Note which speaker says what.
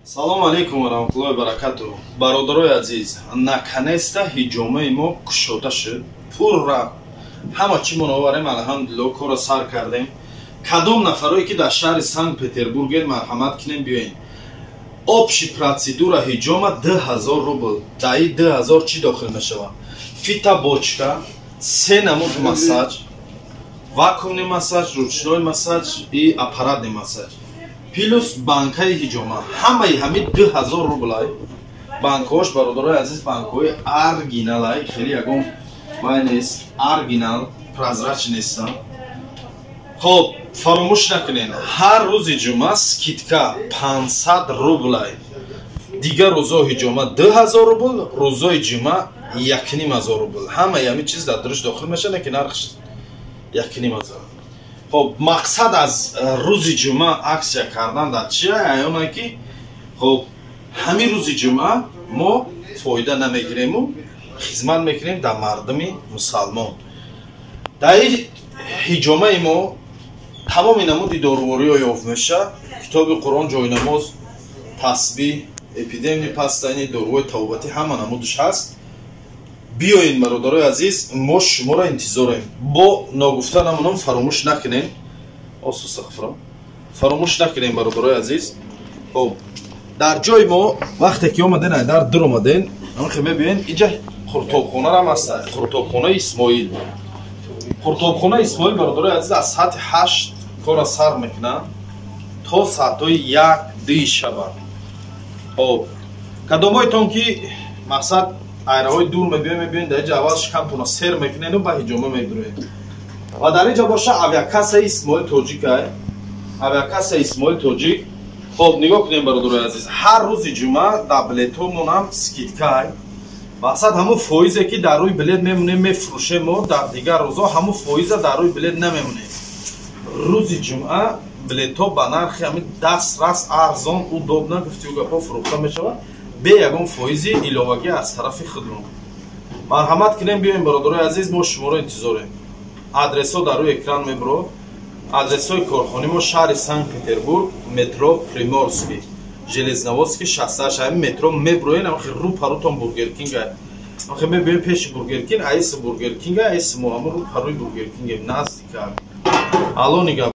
Speaker 1: Салом алейкум ва раҳматуллоҳи ва баракатуҳ. Бародарои азиз, наконец-то ҳиҷомаи мо кушода шуд. Пурра ҳама чӣ мо оварем, алҳамдулиллоҳ, корро сар кардем. Кадом нафарое ки дар шаҳри Санкт-Петербургед, марҳамат кунем, биёен. Общий процедура ҳиҷома 2000 рубл. Даи 2000 чӣ дохил мешавад? Фитобочка, се намуд массаж, вакуумный массаж, ручной массаж и аппаратный массаж. Плюс банкаи ҳиҷома. Ҳамаи ҳамин 2000 рублай. Банкҳош, бародарои азиз, банкҳои оригиналай, хеле ягон вай нест, оригинал, прозрачный нестанд. Хоб, фаромӯш накунед, ҳар рӯзи ҷумъа скидка 500 рублай. Дигар рӯзо ҳиҷома 2000 рубл, рӯзои ҷумъа 1500 рубл. Ҳамаи ҳамин чиз дар дуруш дохил мешавад, лекин нархш 1500. Хоб, мақсад аз рӯзи ҷумъа акция кардан дар чия? Аёне ки хоб, ҳамин рӯзи ҷумъа мо фоида намегирему хизмат мекунем дар мардуми мусалмон. Дар ҳиҷомаи мо тамоми намуди дорувориҳо ёфт мешавад: китоби Қуръон, ҷойнамоз, тасбиҳ, эпидемни пастани, доруҳои тавбатӣ, ҳама намудаш ҳаст. Биёед, бародарои азиз, мо шуморо интизорем. Бо ногуфта намонам, фаромӯш накунем, фаромӯш накунем, бародарои азиз. Хоб, дар ҷои мо вақте ки омаден, айдар дур омаден, ҳамхе мебиёен, инҷа қуртобхонарам ҳаст, қуртобхонаи Исмоил. Қуртобхонаи Исмоил, бародарои азиз, аз соати 8 кора сар мекунад то соатҳои 1-2 шаба. Хоб, кадомҳоятон ки мақсад айраҳои дур мебиёен, мебиёен дар инҷа, аввал шикамтона сер мекунену ба ҳиҷома мебироед. Ва дар инҷа боша авиакассаи Исмоил Тоҷикай, авиакассаи Исмоил Тоҷик. Хоб, нигоҳ кунем, бародарои азиз, ҳар рӯзи ҷумъа дар билетҳомонам скидкай. Мақсад, ҳамун фоизе ки дар рӯи билет мемонем, мефурӯшем, мо дар дигар рӯзҳо ҳамун фоиза дар рӯи билет намемонем. Рӯзи ҷумъа билетҳо ба нархи ҳамин дастрас, арзон, удобно, гуфтиу гапҳо, фурӯхта мешавад бе ягон фоизи иловагӣ аз тарафи худмон. Марҳамат кунем, биёем, бародарои азиз, мо шуморо интизорем. Адресҳо дар рӯи экран мебуро. Адресҳои корхонаи мо: шаҳри Санкт Петербург, метро Приморский, Железноводский 68. Ҳамин метро мебуроен, ҳамхе рӯ парутон Бургер Кинг, ҳамхе мебиёем пеши Бургер Кинг, аиси Бургер Кинг, аиси мо ҳамун рӯ парӯи Бургер Кингем, наздика. Алло нигаҳ.